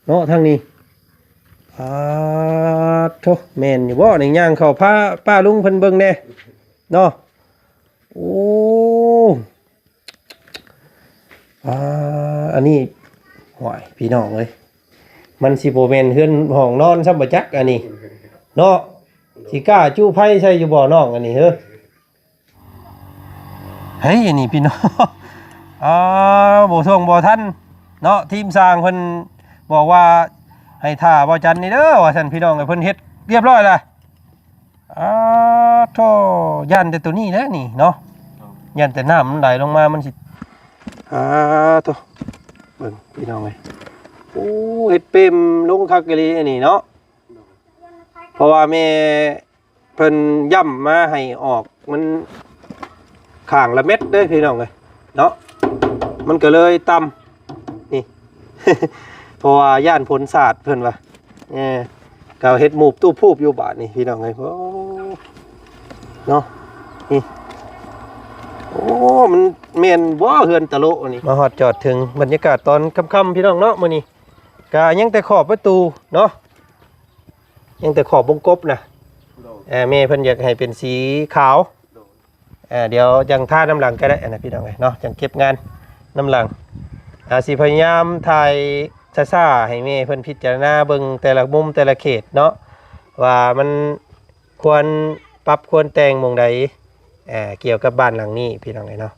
ເນາະ ທາງນີ້. ປາດໂທ້ ແມ່ນຢູ່ບໍ່ນີ້? ຍ່າງເຂົ້າພາປ້າລຸງເພິ່ນເບິ່ງແດ່ເນາະ. ໂອ້ ອ່າ ອັນນີ້ ໂອ້ຍ ພີ່ນ້ອງເອີຍ ມັນຊິບໍ່ແມ່ນເຮືອນຫ້ອງນອນຊ້ຳບໍ່ຈັກອັນນີ້ເນາະ. ຊິກ້າຈຸໄຟໃສ່ຢູ່ບໍ່ນ້ອງອັນນີ້ເຮີ? ເຮີ້ຍ ອັນນີ້ພີ່ນ້ອງ ອ່າ ບໍ່ສົ່ງບໍ່ທັນເນາະ. ທີມຊ່າງເພິ່ນບອກວ່າໃຫ້ຖ້າບ່າວຈັນນີ້ເດີ ວ່າຊັ້ນພີ່ນ້ອງເອີຍ. ເພິ່ນເຮັດຮຽບຮ້ອຍລະ. ອາໂທ້ ຢ້ານແຕ່ໂຕນີ້ແຫຼະນີ້ເນາະ ຢ້ານແຕ່ນ້ຳມັນໄຫຼລົງມາມັນຊິ ອາໂທ້ ເບິ່ງພີ່ນ້ອງເອີຍ ໂອ້ ເຮັດເປັມລົງຄັກອີ່ຫຼີອັນນີ້ເນາະ. ເພາະວ່າແມ່ເພິ່ນຢ້ຳມາໃຫ້ອອກມັນຂ້າງລະເມັດເດີພີ່ນ້ອງເອີຍເນາະ ມັນກໍເລີຍຕ່ຳ ນີ້ ເພາະວ່າຢ້ານຝົນສາດເພິ່ນວ່າ ເອີ ກໍເຮັດໝູບຕູບພູບຢູ່ບາດນີ້ພີ່ນ້ອງເອີຍ. ໂອ້ ເນາະ ນີ້ ໂອ້ ມັນແມ່ນບໍ່ເຮືອນຕະໂລະນີ້? ມາຮອດຈອດເຖິງບັນຍາກາດຕອນຄ່ຳໆ ພີ່ນ້ອງເນາະ ມື້ນີ້ກະຍັງແຕ່ຂອບປະຕູເນາະ ຍັງແຕ່ຂອບວົງກົບນະ ແມ່ເພິ່ນຢາກໃຫ້ເປັນສີຂາວ. ອ່າ ດຽວຈັ່ງທານຳຫຼັງກໍໄດ້ນະພີ່ນ້ອງເອີຍເນາະ ຈັ່ງເກັບງານນຳຫຼັງ. ອ່າ ຊິພະຍາຍາມຖ່າຍຊ້າໆ ໃຫ້ແມ່ເພິ່ນພິຈາລະນາເບິ່ງແຕ່ລະມຸມແຕ່ລະເຂດເນາະ ວ່າມັນຄວນປັບຄວນແຕ່ງໝ່ອງໃດ ອ່າ ກ່ຽວກັບບ້ານຫຼັງນີ້ພີ່ນ້ອງເອີຍເນາະ.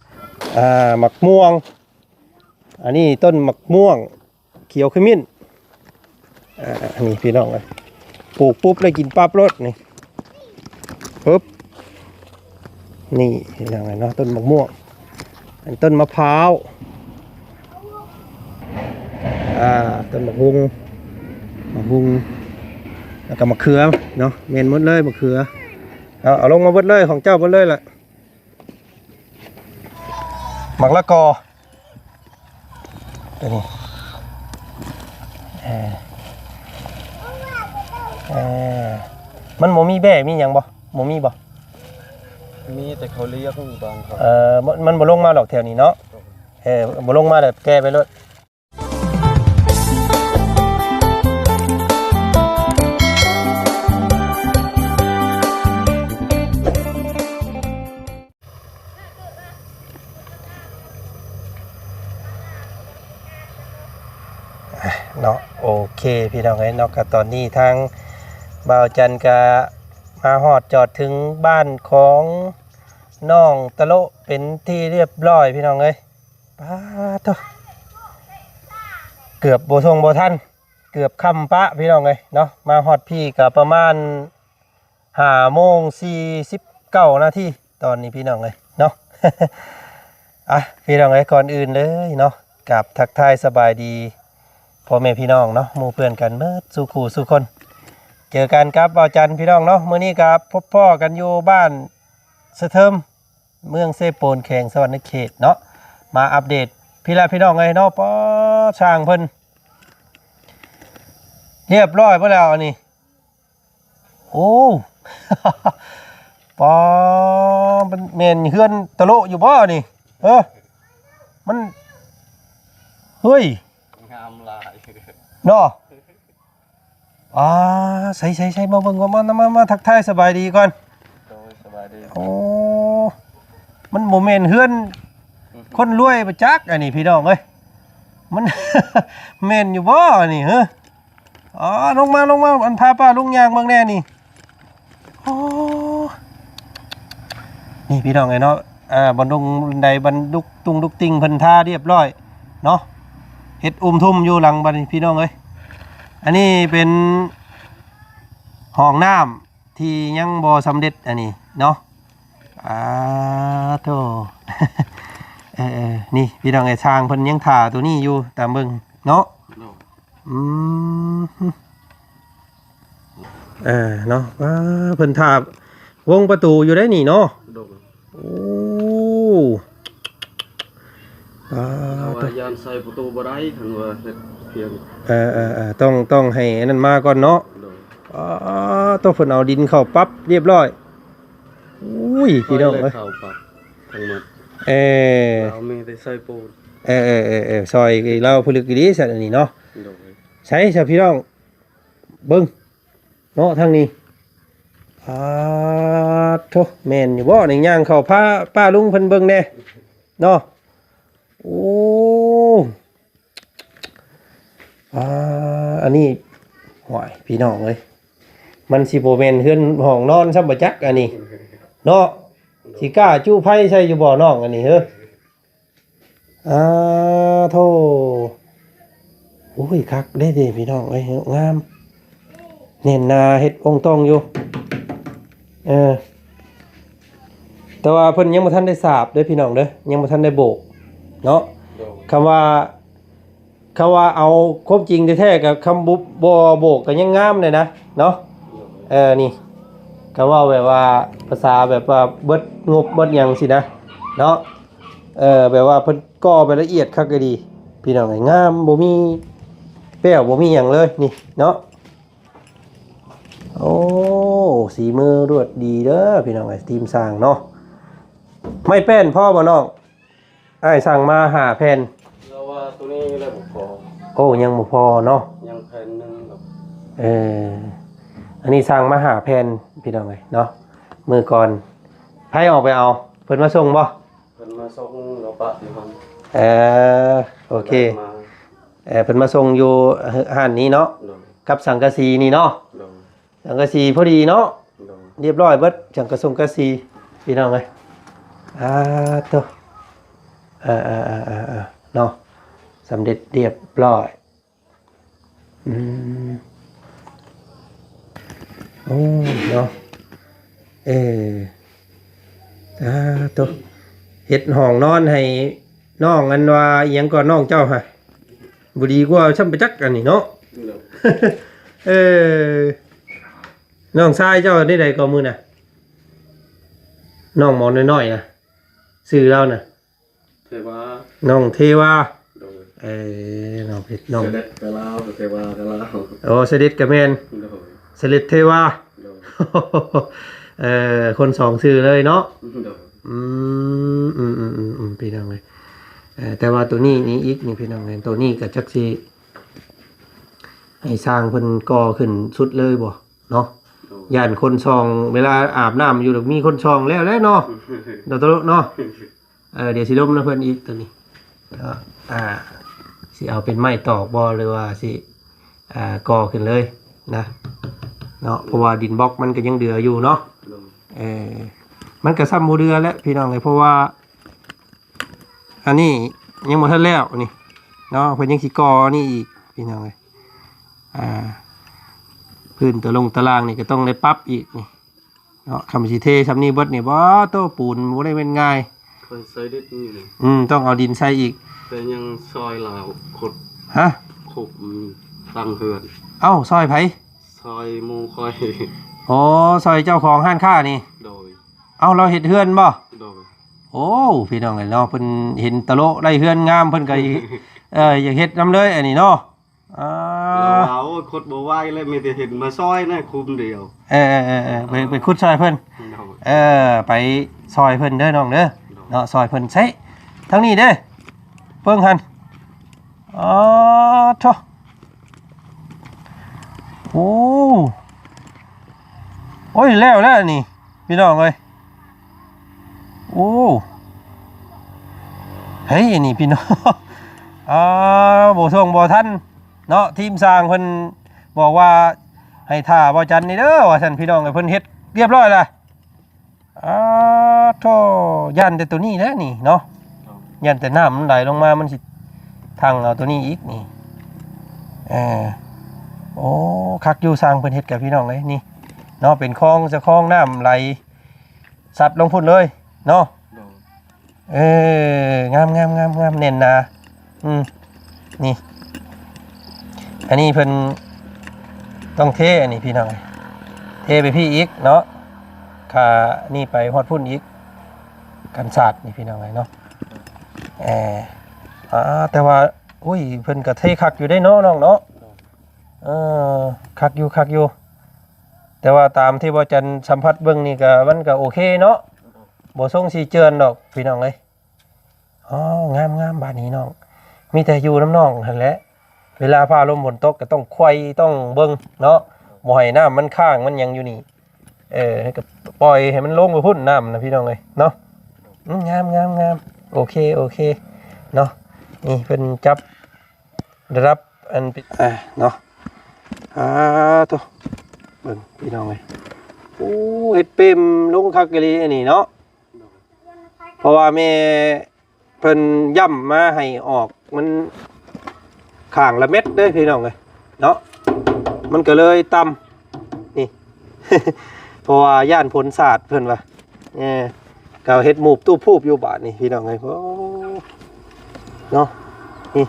ອ່າ ໝາກມ່ວງ ອັນນີ້ຕົ້ນໝາກມ່ວງ ຂຽວຂະມິ້ນ ອ່າ ນີ້ພີ່ນ້ອງເອີຍ ປູກປຸບໄດ້ກິນປັບໂລດນີ້ ປຶບ ນີ້ພີ່ນ້ອງເອີຍເນາະ ຕົ້ນໝາກມ່ວງ ອັນຕົ້ນມະພ້າວ ອ່າ ຕົ້ນໝາກຫຸ່ງ ໝາກຫຸ່ງ ແລ້ວກໍມະເຂືອເນາະ ແມ່ນໝົດເລີຍມະເຂືອ ເອົາ ເອົາລົງມາເບິດເລີຍ ຂອງເຈົ້າເບິດເລີຍລະ. ໝາກລະກອ ຕົວນີ້ ເອີ ເອີ ມັນບໍ່ມີແບ້ມີຫຍັງບໍ່? ບໍ່ມີບໍ່? ມີແຕ່ເຂົາລ້ຽງຢູ່ບາງເຂົາ ເອີ ມັນ ມັນບໍ່ລົງມາດອກແຖວນີ້ເນາະ ເອີ ບໍ່ລົງມາແລ້ວແກ່ໄປໂລດ. ເນາະ ໂອເຄ ພີ່ນ້ອງເອີຍເນາະ ກະຕອນນີ້ທາງບ່າວຈັນກະມາຮອດຈອດເຖິງບ້ານຂອງນ້ອງຕະໂລະເປັນທີ່ຮຽບຮ້ອຍ ພີ່ນ້ອງເອີຍ. ປາດໂທ້ ເກືອບບໍ່ສົ່ງບໍ່ທັນ ເກືອບຄ່ຳປະ ພີ່ນ້ອງເອີຍເນາະ ມາຮອດພີ້ກໍປະມານຫ້າໂມງສີ່ສິບເກົ້ານາທີ ຕອນນີ້ ພີ່ນ້ອງເອີຍເນາະ. ອ່ະ ພີ່ນ້ອງເອີຍ ກ່ອນອື່ນເລີຍເນາະ ກາບທັກທາຍສະບາຍດີພໍ່ແມ່ພີ່ນ້ອງເນາະ ໝູ່ເພື່ອນກັນເບິດສູ່ຄູ່ສູ່ຄົນ ເຈີກັນກັບບ່າວຈັນ ພີ່ນ້ອງເນາະ. ມື້ນີ້ກໍພົບພໍ້ກັນຢູ່ບ້ານສະເທີມ ເມືອງເຊໂປນ ແຂວງສະຫວັນນະເຂດເນາະ ມາອັບເດດພີ້ລະ ພີ່ນ້ອງເອີຍເນາະ. ປ້າ ຊ່າງເພິ່ນຮຽບຮ້ອຍເບິດແລ້ວອັນນີ້. ໂອ້ ປ້າ ມັນແມ່ນເຮືອນຕະໂລະຢູ່ບໍ່ນີ້? ເອີ ມັນ ເຮີ້ຍ ງາມຫຼາຍເນາະ. ອ່າ ໃສ່ໆໆ ມາເບິ່ງກ່ອນ ມາ ມາ ມາ ມາທັກທາຍສະບາຍດີກ່ອນ. ໂດຍ ສະບາຍດີ. ໂອ້ ມັນບໍ່ແມ່ນເຮືອນ ອືມ ຄົນລວຍບໍ່ຈັກອັນນີ້ ພີ່ນ້ອງເອີຍ ມັນ ແມ່ນຢູ່ບໍ່ອັນນີ້ ເຮີ? ອໍ ລົງມາ ລົງມາ ອັນ ພາປ້າລຸງຍ່າງເບິ່ງແດ່ນີ້. ໂອ້ ນີ້ພີ່ນ້ອງເອີຍເນາະ ອ່າ ບັນດົງບັນໄດ ບັນດຸກຕຸງດຸກຕິ່ງ ເພິ່ນທາຮຽບຮ້ອຍເນາະ ເຮັດອຸມທຸ່ມຢູ່ຫຼັງບັດນີ້ ພີ່ນ້ອງເອີຍ. ອັນນີ້ເປັນຫ້ອງນ້ຳທີ່ຍັງບໍ່ສຳເລັດອັນນີ້ເນາະ. ອາໂທ້ ເອີໆ ນີ້ພີ່ນ້ອງເອີຍ ຊ່າງເພິ່ນຍັງຖ້າໂຕນີ້ຢູ່ ຕາມເບິ່ງເນາະ. ໂດຍ ອືມ ເອີເນາະ ວ້າ ເພິ່ນຖ້າວົງປະຕູຢູ່ໄດ໋ນີ້ເນາະ. ໂດຍ ໂອ້ ອາ ເພາະວ່າຢ້ານໃສ່ປະຕູບໍ່ໄດ້ ຄັນວ່າເຮັດພຽງ ເອີໆໆ ຕ້ອງ ຕ້ອງໃຫ້ອັນນັ້ນມາກ່ອນເນາະ. ໂດຍ ອາໂທ້ ເພິ່ນເອົາດິນເຂົ້າປັບຮຽບຮ້ອຍ. ໂອ້ຍ ພີ່ນ້ອງເອີຍ ເຂົ້າປັບທັງໝົດ ເອີ ລາວມີແຕ່ໃສ່ປູນ ເອີໆໆ ຊ່ອຍລາວຜະລຶກອີ່ຫຼີຊັ້ນອັນນີ້ເນາະ. ໂດຍ ໃສຊະພີ່ນ້ອງ ເບິ່ງເນາະ ທາງນີ້ ປາດໂທ້ ແມ່ນຢູ່ບໍ່ນີ້? ຍ່າງເຂົ້າພາປ້າລຸງເພິ່ນເບິ່ງແດ່ເນາະ. ໂອ້ ອ່າ ອັນນີ້ ໂອ້ຍ ພີ່ນ້ອງເອີຍ ມັນຊິບໍ່ແມ່ນເຮືອນຫ້ອງນອນຊ້ຳບໍ່ຈັກ ອັນນີ້ເນາະ. ຊິກ້າຈຸໄຟໃສ່ຢູ່ບໍ່ນ້ອງ ອັນນີ້ເຮີ? ອ່າ ໂທ້ ໂອ້ຍ ຄັກເດ້ເດ ພີ່ນ້ອງເອີຍ ງາມ ແໜ້ນໜາ ເຮັດອົງຕ່ອງຢູ່. ເອີ ແຕ່ວ່າເພິ່ນຍັງບໍ່ທັນໄດ້ສາບເດີພີ່ນ້ອງເດີ ຍັງບໍ່ທັນໄດ້ໂບກເນາະ. ໂດຍ ຄຳວ່າ ຄຳວ່າເອົາຄວາມຈິງແທ້ໆ ກໍຄຳບໍ່ ບໍ່ໂບກກໍຍັງງາມເລີຍນະເນາະ. ໂດຍ ເອີ ນີ້ ກໍເວົ້າແບບວ່າ ພາສາແບບວ່າເບິດງົບເບິດຫຍັງຊີ້ນະເນາະ. ເອີ ແບບວ່າເພິ່ນກໍ່ໄປລະອຽດຄັກອີ່ຫຼີ ພີ່ນ້ອງເອີຍ ງາມ ບໍ່ມີແປ້ວ ບໍ່ມີຫຍັງເລີຍນີ້ເນາະ. ໂອ້ ສີມືລວດດີເດີພີ່ນ້ອງເອີຍ ທີມຊ່າງເນາະ. ໄມ້ແປ້ນພໍບໍ່ນ້ອງ? ອ້າຍສັ່ງມາຫ້າແຜ່ນ ລາວວ່າໂຕນີ້ແຫຼະບໍ່ພໍ. ໂອ້ ຍັງບໍ່ພໍເນາະ ຍັງແຜ່ນໜຶ່ງ. ເອີ ອັນນີ້ສັ່ງມາຫ້າແຜ່ນ ພີ່ນ້ອງເອີຍເນາະ. ມື້ກ່ອນໃຜອອກໄປເອົາ? ເພິ່ນມາສົ່ງບໍ່? ເພິ່ນມາສົ່ງ ລາວປະຢູ່ຫັ້ນ. ເອີ ໂອເຄ ເພິ່ນມາ ເອີ ເພິ່ນມາສົ່ງຢູ່ຮ້ານນີ້ເນາະ. ໂດຍ ກັບສັງກະສີນີ້ເນາະ. ໂດຍ ສັງກະສີພໍດີເນາະ. ໂດຍ ລຽບຮ້ອຍເບິດ ສັງກະສົງກະສີ ພີ່ນ້ອງເອີຍ. ອາໂຕ ເອີໆໆໆ ເນາະ ສຳເລັດລຽບຮ້ອຍ. ອືມ ໂອ້ ເນາະ ເອີ ອາໂຕ ເຮັດຫ້ອງນອນໃຫ້ນ້ອງ ອັນວ່າອີ່ຫຍັງກໍນ້ອງເຈົ້າຫະ ບໍ່ດີກວ່າຊ້ຳປະຈັກ ອັນນີ້ເນາະ. ໂດຍ ເອີ ນ້ອງຊາຍເຈົ້າແນວໃດກໍມື້ນະ ນ້ອງໝໍນ້ອຍໆນະ ຊື່ລາວນະ? ເທວາ ນ້ອງເທວາ. ໂດຍ ເອີ ນ້ອງເພັດ ນ້ອງ ສະເດັດກະລາວ ເທວາກະລາວ. ໂອ້ ສະເດັດກະແມ່ນ. ໂດຍ ສະເດັດເທວາ. ໂດຍ ເອີ ຄົນສອງຊື່ເລີຍເນາະ. ໂດຍ ອືມ ອືມໆໆໆ ພີ່ນ້ອງເອີຍ. ເອີ ແຕ່ວ່າໂຕນີ້ນີ້ອີກນີ້ ພີ່ນ້ອງເອີຍ ໂຕນີ້ກະຈັກຊິໃຫ້ຊ່າງເພິ່ນກໍ່ຂຶ້ນສຸດເລີຍບໍ່ເນາະ. ໂດຍ ຢ້ານຄົນສ່ອງ ເວລາອາບນ້ຳຢູ່ ມີຄົນສ່ອງແລ້ວແຫຼະເນາະ ດອກຕະລຸເນາະ. ເອີ ດຽວຊິລົມນຳເພິ່ນອີກໂຕນີ້ເນາະ. ອ່າ ຊິເອົາເປັນໄມ້ຕອກບໍ່ ຫຼືວ່າຊິ ອ່າ ກໍ່ຂຶ້ນເລີຍນະເນາະ ເພາະວ່າດິນບລັອກມັນກໍຍັງເຫຼືອຢູ່ເນາະ. ໂດຍ ເອີ ມັນກໍຊ້ຳບໍ່ເຫຼືອແຫຼະ ພີ່ນ້ອງເອີຍ ເພາະວ່າອັນນີ້ຍັງບໍ່ທັນແລ້ວນີ້ເນາະ ເພິ່ນຍັງຊິກໍ່ນີ້ອີກ ພີ່ນ້ອງເອີຍ. ອ່າ ພື້ນຕະລົງຕະລ່າງນີ້ກໍຕ້ອງໄດ້ປັບອີກນີ້ ເນາະ ຄຳຊິເທຊ່ຳນີ້ເບິດນີ້ ບໍ່ໂຕ ປູນບໍ່ໄດ້ແມ່ນງ່າຍ. ຂ້ອຍໃສ່ດິນຢູ່ນີ້ ອືມ ຕ້ອງເອົາດິນໃສ່ອີກ ແຕ່ຍັງຊ່ອຍລາວຂຸດ ຮະ? ຂຸດ ອືມ ຕັ້ງເຮືອນ. ເອົ້າ ຊ່ອຍໃຜ? ຊ່ອຍໝູ່ຂ້ອຍ. ອໍ ຊ່ອຍເຈົ້າຂອງຮ້ານຄ້ານີ້. ໂດຍ ເອົ້າ ລາວເຮັດເຮືອນບໍ່? ໂດຍ ໂອ້ ພີ່ນ້ອງເອີຍເນາະ ເພິ່ນເຫັນຕະໂລະໄດ້ເຮືອນງາມ ເພິ່ນກໍ ເອີ ຢາກເຮັດນຳເລີຍອັນນີ້ເນາະ. ອ່າ ລາວວ່າ ໂອ້ຍ ຂຸດບໍ່ໄຫວແລ້ວ ມີແຕ່ເຫັນມາຊ່ອຍນະ ຄຸ້ມດຽວ. ເອີໆໆໆ ໄປ ໄປຂຸດຊ່ອຍເພິ່ນ. ໂດຍ ເອີ ໄປຊ່ອຍເພິ່ນເດີນ້ອງເດີ ໂດຍ ເນາະ ຊ່ອຍເພິ່ນໃຊ້ທາງນີ້ເດ້ ເບິ່ງຫັ້ນ. ອໍ ໂທ້ ໂອ້ ໂອ້ຍ ແລ້ວແລ້ວນີ້ ພີ່ນ້ອງເອີຍ. ໂອ້ ເຮີ້ຍ ນີ້ພີ່ນ້ອງ ອ່າ ບໍ່ສົ່ງບໍ່ທັນເນາະ ທີມຊ່າງເພິ່ນບອກວ່າໃຫ້ຖ້າບ່າວຈັນນີ້ເດີ ວ່າຊັ້ນ ພີ່ນ້ອງເອີຍ. ເພິ່ນເຮັດລຽບຮ້ອຍລະ ອ່າ ໂທ້ ຢ້ານແຕ່ໂຕນີ້ແຫຼະນີ້ເນາະ ຢ້ານແຕ່ນ້ຳມັນໄຫຼລົງມາ ມັນຊິທັ່ງເອົາໂຕນີ້ອີກນີ້. ເອີ ໂອ້ ຄັກຢູ່ ຊ່າງເພິ່ນເຮັດກະ ພີ່ນ້ອງເອີຍ ນີ້ເນາະ ເປັນຄອງ ສະຄອງນ້ຳໄຫຼ ສັດລົງພຸ້ນເລີຍເນາະ. ໂດຍ ເອີ ງາມໆໆໆ ແໜ້ນໜາ. ອືມ ນີ້ ອັນນີ້ເພິ່ນຕ້ອງເທ ອັນນີ້ພີ່ນ້ອງ ເທໄປພີ້ອີກເນາະ ຂ້ານີ້ໄປຮອດພຸ້ນອີກ ກັນສາດນີ້ພີ່ນ້ອງເອີຍເນາະ. ເອີ ອ່າ ແຕ່ວ່າ ໂອ້ຍ ເພິ່ນກະເທຄັກຢູ່ເດ້ເນາະ ນ້ອງເນາະ. ເອີ ຄັກຢູ່ ຄັກຢູ່ ແຕ່ວ່າຕາມທີ່ບ່າວຈັນສຳຜັດເບິ່ງນີ້ກະ ມັນກະໂອເຄເນາະ ບໍ່ຊົງຊິເຈື່ອນດອກພີ່ນ້ອງເອີຍ. ອໍ ງາມໆ ບາດນີ້ນ້ອງ ມີແຕ່ຢູ່ນຳນ້ອງຫັ້ນແຫຼະ ເວລາຟ້າລົມຝົນຕົກກໍຕ້ອງໄຂວ່ຕ້ອງເບິ່ງເນາະ ບໍ່ໃຫ້ນ້ຳມັນຄ້າງມັນຫຍັງຢູ່ນີ້ ເອີ ໃຫ້ກໍປ່ອຍໃຫ້ມັນລົງໄປພຸ້ນນ້ຳນະ ພີ່ນ້ອງເອີຍເນາະ. ອືມ ງາມໆໆ ໂອເຄ ໂອເຄເນາະ. ນີ້ເພິ່ນຈັບ ໄດ້ຮັບອັນ ອ່າ ເນາະ ອ່າ ໂທ້ ເບິ່ງພີ່ນ້ອງເອີຍ ໂອ້ ເຮັດເປັມລົງຄັກອີ່ຫຼີອັນນີ້ເນາະ ເພາະວ່າແມ່ເພິ່ນຢ້ຳມາໃຫ້ອອກ ມັນຂ້າງລະເມັດເດ້ພີ່ນ້ອງເອີຍເນາະ ມັນກໍເລີຍຕ່ຳ ນີ້ ເພາະວ່າຢ້ານຝົນສາດເພິ່ນວ່າ ເອີ ກໍເຮັດໝູບຕູບພູບຢູ່ບາດນີ້ພີ່ນ້ອງເອີຍ ໂອ້ ເນາະ ນີ້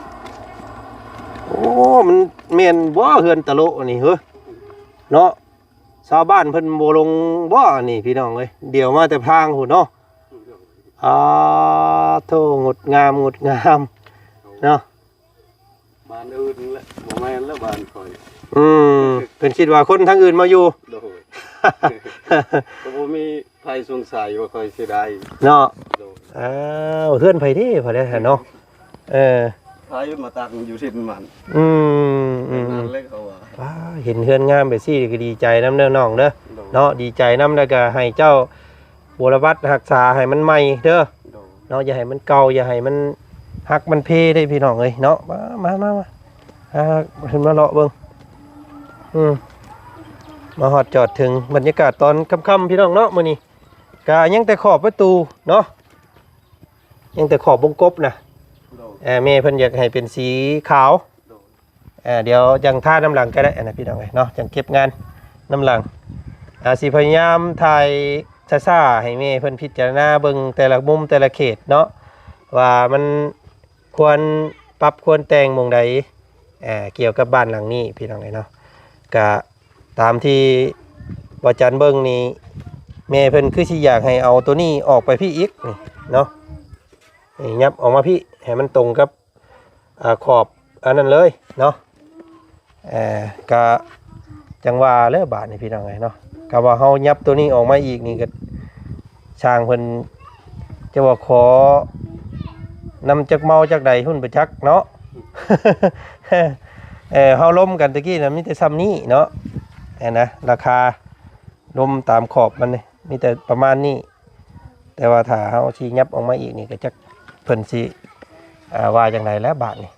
ໂອ້ ມັນແມ່ນບໍ່ເຮືອນຕະໂລະນີ້ເຮີ້ ເນາະ ຊາວບ້ານເພິ່ນບໍ່ລົງບໍ່ນີ້ພີ່ນ້ອງເອີຍ ດຽວມາແຕ່ພາງພຸ້ນເນາະ. ອາ ໂທ້ ງົດງາມ ງົດງາມເນາະ. ບ້ານອື່ນແຫຼະ ບໍ່ແມ່ນແລ້ວບ້ານຂ້ອຍ. ອືມ ເພິ່ນຄິດວ່າຄົນທາງອື່ນມາຢູ່. ໂດຍ ກໍບໍ່ມີໃຜສົງໄສວ່າຂ້ອຍຊິໄດ້ເນາະ. ໂດຍ ອ້າວ ເຮືອນໃຜເດ້ ໃຜໄດ້ຫັ້ນເນາະ. ເອີ ໃຜມາຕັ້ງຢູ່ເຊັ່ນມັນ. ອືມ ອືມ ນັ້ນແຫຼະເຂົາວ່າ. ວ້າ ເຫັນເຮືອນງາມແບບຊີ້ກໍດີໃຈນຳເດີນ້ອງເດີ. ໂດຍ ເນາະ ດີໃຈນຳ ແລ້ວກໍໃຫ້ເຈົ້າ ບົວລະບັດຮັກສາໃຫ້ມັນໃໝ່ເດີ ໂດຍ ເນາະ ຢ່າໃຫ້ມັນເກົ່າ ຢ່າໃຫ້ມັນຫັກມັນເພເດ້ພີ່ນ້ອງເອີຍເນາະ. ມາ ມາ ມາ ມາ ອ່າ ຂຶ້ນມາເລາະເບິ່ງ ອືມ ມາຮອດຈອດເຖິງບັນຍາກາດຕອນຄ່ຳໆ ພີ່ນ້ອງເນາະ. ມື້ນີ້ກະຍັງແຕ່ຂອບປະຕູເນາະ ຍັງແຕ່ຂອບວົງກົບນະ. ໂດຍ ເອີ ແມ່ເພິ່ນຢາກໃຫ້ເປັນສີຂາວ. ໂດຍ ເອີ ດຽວຈັ່ງທານຳຫຼັງກໍໄດ້ນະ ພີ່ນ້ອງເອີຍເນາະ ຈັ່ງເກັບງານນຳຫຼັງ. ອາ ຊິພະຍາຍາມຖ່າຍຊ້າໆ ໃຫ້ແມ່ເພິ່ນພິຈາລະນາເບິ່ງແຕ່ລະມຸມແຕ່ລະເຂດເນາະ ວ່າມັນຄວນປັບຄວນແຕ່ງໝ່ອງໃດ ເອີ ກ່ຽວກັບບ້ານຫຼັງນີ້ ພີ່ນ້ອງເອີຍເນາະ. ກະຕາມທີ່ບໍ່ຈັນເບິ່ງນີ້ ແມ່ເພິ່ນຄືຊິຢາກໃຫ້ເອົາໂຕນີ້ອອກໄປພີ້ອີກນີ້ເນາະ ນີ້ຫຍັບອອກມາພີ້ ໃຫ້ມັນຕົງກັບ ອ່າ ຂອບອັນນັ້ນເລີຍເນາະ. ເອີ ກະຈັ່ງວ່າແຫຼະບາດນີ້ ພີ່ນ້ອງເອີຍເນາະ ກະວ່າເຮົາຫຍັບໂຕນີ້ອອກມາອີກນີ້ ກະຊ່າງເພິ່ນຈະວ່າຂໍນຳຈັກເມົາຈັກໃດຫຸ້ນໄປຈັກເນາະ. ເອີ ເຮົາລົມກັນຕະກີ້ນະ ມີແຕ່ຊ່ຳນີ້ເນາະ ຫັ້ນນະ ລາຄາລົມຕາມຂອບມັນນີ້ ມີແຕ່ປະມານນີ້. ແຕ່ວ່າຖ້າເຮົາຊິຫຍັບອອກມາອີກນີ້ ກໍຈັກເພິ່ນຊິ ອ່າ ວ່າຈັ່ງໃດແລ້ວບາດນີ້.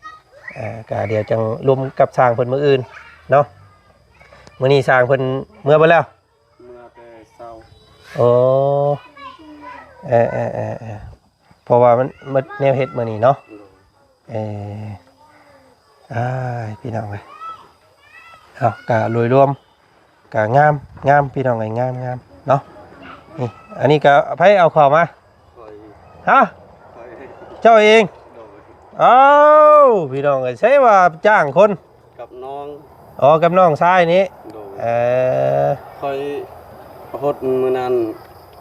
ອ່າ ກໍດຽວຈັ່ງລົມກັບຊ່າງເພິ່ນມື້ອື່ນເນາະ. ມື້ນີ້ຊ່າງເພິ່ນເມືອເບິດແລ້ວ? ເມືອແຕ່ເຊົ້າ. ໂອ້ ເອີໆໆໆ ເພາະວ່າມັນໝົດແນວເຮັດມື້ນີ້ເນາະ. ໂດຍ ເອີ ອ້າຍ ພີ່ນ້ອງເອີຍ ເອົາ ກະໂດຍລວມກະງາມ ງາມ ພີ່ນ້ອງເອີຍ ງາມ ງາມເນາະ. ນີ້ ອັນນີ້ກະໃຜເອົາເຂົ້າມາ? ຂ້ອຍ ຮະ? ຂ້ອຍ ເຈົ້າເອງ? ໂດຍ ອ້າວ ພີ່ນ້ອງເອີຍ ໃສວ່າຈ້າງຄົນ? ກັບນ້ອງ. ອໍ ກັບນ້ອງຊາຍນີ້? ໂດຍ ເອີ ຂ້ອຍຫົດມື້ນັ້ນ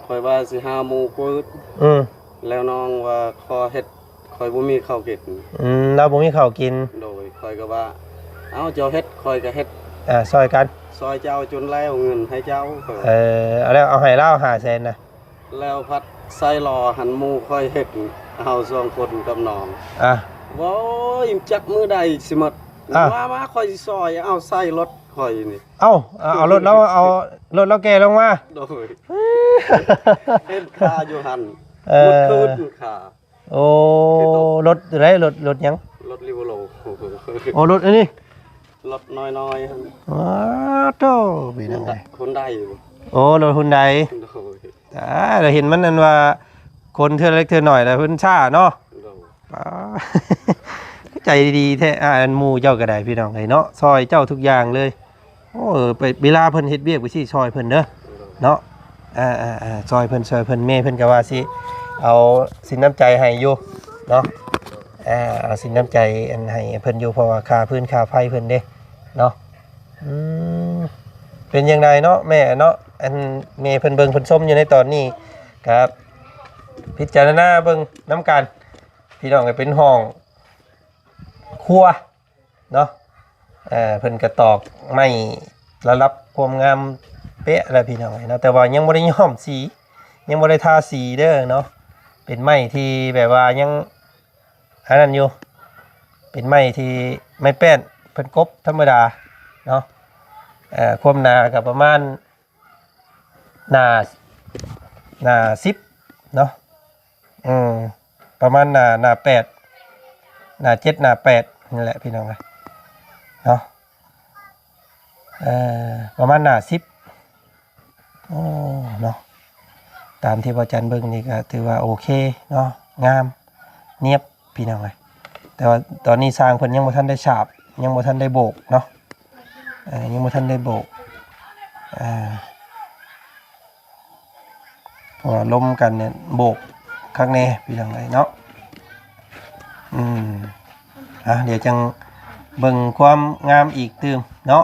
ຂ້ອຍວ່າຊິຫາໝູ່ປືດ ອືມ ແລ້ວນ້ອງວ່າຂໍເຮັດ ຂ້ອຍບໍ່ມີເຂົ້າກິນ. ອືມ ລາວບໍ່ມີເຂົ້າກິນ. ໂດຍ ຂ້ອຍກໍວ່າ ເອົາ ເຈົ້າເຮັດ ຂ້ອຍກໍເຮັດ ອ່າ ຊ່ອຍກັນ ຊ່ອຍເຈົ້າຈົນແລ້ວເງິນໃຫ້ເຈົ້າ. ເອີ ເອົາແລ້ວ ເອົາໃຫ້ລາວຫ້າແສນນະ ແລ້ວພັດໃສ່ລໍ້ຫັ້ນ ໝູ່ຂ້ອຍເຮັດ ເຮົາສອງຄົນກັບນ້ອງ ອ່າ ໂອ້ຍ ຈັກມື້ໃດຊິໝົດ ອ່າ ມາ ມາ ຂ້ອຍຊິຊ່ອຍ ເອົາໃສ່ລົດຂ້ອຍນີ້. ເອົ້າ ເອົາ ເອົາລົດລາວ ເອົາລົດລາວແກ່ລົງມາ. ໂດຍ ເຫັນຄາຢູ່ຫັ້ນ ເອີ ໝົດຄືນຄາ. ໂອ້ ລົດໃດ? ລົດ ລົດຫຍັງ? ລົດລີໂວໂລ. ໂອ້ ລົດອັນນີ້ ລົດນ້ອຍໆ ຫັ້ນ. ອ້າໂທ້ ເປັນຫຍັງ? ຮຸນໄດ. ໂອ້ ລົດຮຸນໄດ. ໂດຍ ອ່າ ລະເຫັນມັນອັນວ່າ ຄົນເທື່ອເລັກເທື່ອໜ້ອຍລະເພິ່ນຊ້າເນາະ. ໂດຍ ປ້າ ໃຈດີແທ້. ອ່າ ອັນໝູ່ເຈົ້າກໍໄດ້ ພີ່ນ້ອງເອີຍເນາະ ຊ່ອຍເຈົ້າທຸກຢ່າງເລີຍ. ໂອ້ ໄປ ເວລາເພິ່ນເຮັດວຽກໄປຊິຊ່ອຍເພິ່ນເດີເນາະ. ອ່າໆໆ ຊ່ອຍເພິ່ນ ຊ່ອຍເພິ່ນ. ແມ່ເພິ່ນກໍວ່າຊິເອົາສິນນ້ຳໃຈໃຫ້ຢູ່ເນາະ. ອ່າ ເອົາສິນນ້ຳໃຈອັນໃຫ້ເພິ່ນຢູ່ ເພາະວ່າຄ່າຟືນຄ່າໄຟເພິ່ນເດ້ເນາະ. ອືມ ເປັນຈັ່ງໃດເນາະແມ່ເນາະ? ອັນແມ່ເພິ່ນເບິ່ງເພິ່ນຊົມຢູ່ໃນຕອນນີ້ ກໍພິຈາລະນາເບິ່ງນຳກັນ ພີ່ນ້ອງ. ກໍເປັນຫ້ອງຄົວ ເນາະ. ເອີ ເພິ່ນກະຕອກໄມ້ລະດັບຄວາມງາມເປະແລ້ວ ພີ່ນ້ອງເອີຍເນາະ, ແຕ່ວ່າຍັງບໍ່ໄດ້ຍ້ອມສີ ຍັງບໍ່ໄດ້ທາສີເດີເນາະ. ເປັນໄມ້ທີ່ແບບວ່າຍັງອັນນັ້ນຢູ່ ເປັນໄມ້ທີ່ ໄມ້ແປ້ນ ພິ່ນກົບທຳມະດາເນາະ. ເອີ ຄວາມໜາກໍປະມານ ໜ້າ ໜ້າສິບເນາະ ເອີ ປະມານໜ້າ ໜ້າແປດ ໜ້າເຈັດ ໜ້າແປດ ນີ້ແຫຼະພີ່ນ້ອງເອີຍເນາະ ເອີ ປະມານໜ້າສິບ. ໂອ້ ເນາະ ຕາມທີ່ບໍ່ຈັນເບິ່ງນີ້ກໍຖືວ່າໂອເຄເນາະ ງາມນຽບ ພີ່ນ້ອງເອີຍ. ແຕ່ວ່າຕອນນີ້ຊ່າງເພິ່ນຍັງບໍ່ທັນໄດ້ສາບ ຍັງບໍ່ທັນໄດ້ໂບກເນາະ ເອີ ຍັງບໍ່ທັນໄດ້ໂບກ ເອີ ເພາະວ່າລົມກັນນີ້ໂບກຄັກແນ່ ພີ່ນ້ອງເອີຍເນາະ. ອືມ ອ່ະ ດຽວຈັ່ງເບິ່ງຄວາມງາມອີກຕື່ມເນາະ.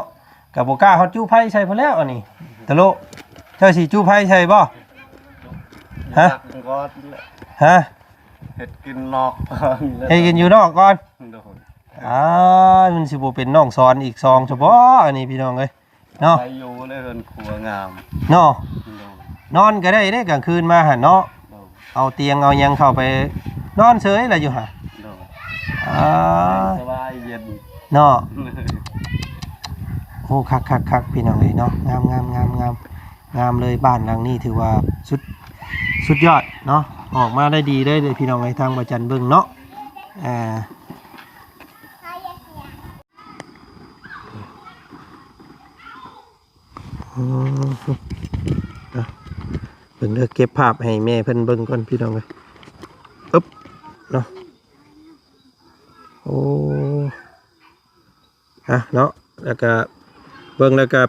ກໍບໍ່ກ້າຮອດຈຸໄຟໃສ່ພຸ້ນແລ້ວ ອັນນີ້ ຕະໂລ ເຈົ້າຊິຈຸໄຟໃສ່ບໍ່? ຮະ? ກ່ອນແຫຼະ ຮະ? ເຮັດກິນນອກກ່ອນ ເຮັດກິນຢູ່ນອກກ່ອນ. ໂດຍ ອ້າຍ ມັນຊິບໍ່ເປັນນ້ອງສອນອີກຊອງຊະບໍ ອັນນີ້ພີ່ນ້ອງເອີຍເນາະ. ໄດ້ຢູ່ໃນເຮືອນຄົວງາມເນາະ. ໂດຍ ນອນກໍໄດ້ເດ້ກາງຄືນມາຫັ້ນເນາະ. ໂດຍ ເອົາຕຽງເອົາຫຍັງເຂົ້າໄປນອນເສີຍລະຢູ່ຫະ. ໂດຍ ອ່າ ສະບາຍເຢັນເນາະ. ໂອ້ ຄັກໆໆ ພີ່ນ້ອງເອີຍເນາະ ງາມໆໆ ງາມເລີຍ. ບ້ານຫຼັງນີ້ຖືວ່າສຸດ ສຸດຍອດເນາະ ອອກມາໄດ້ດີເລີຍພີ່ນ້ອງເອີຍ ທາງບໍ່ຈັນເບິ່ງເນາະ. ອ່າ ອືມ ອ່ະ ເບິ່ງເດີ ເກັບພາບໃຫ້ແມ່ເພິ່ນເບິ່ງກ່ອນພີ່ນ້ອງເອີຍ. ອຶບ ເນາະ ໂອ້ ອ່ະ ເນາະ ແລ້ວກະເບິ່ງແລ້ວກະ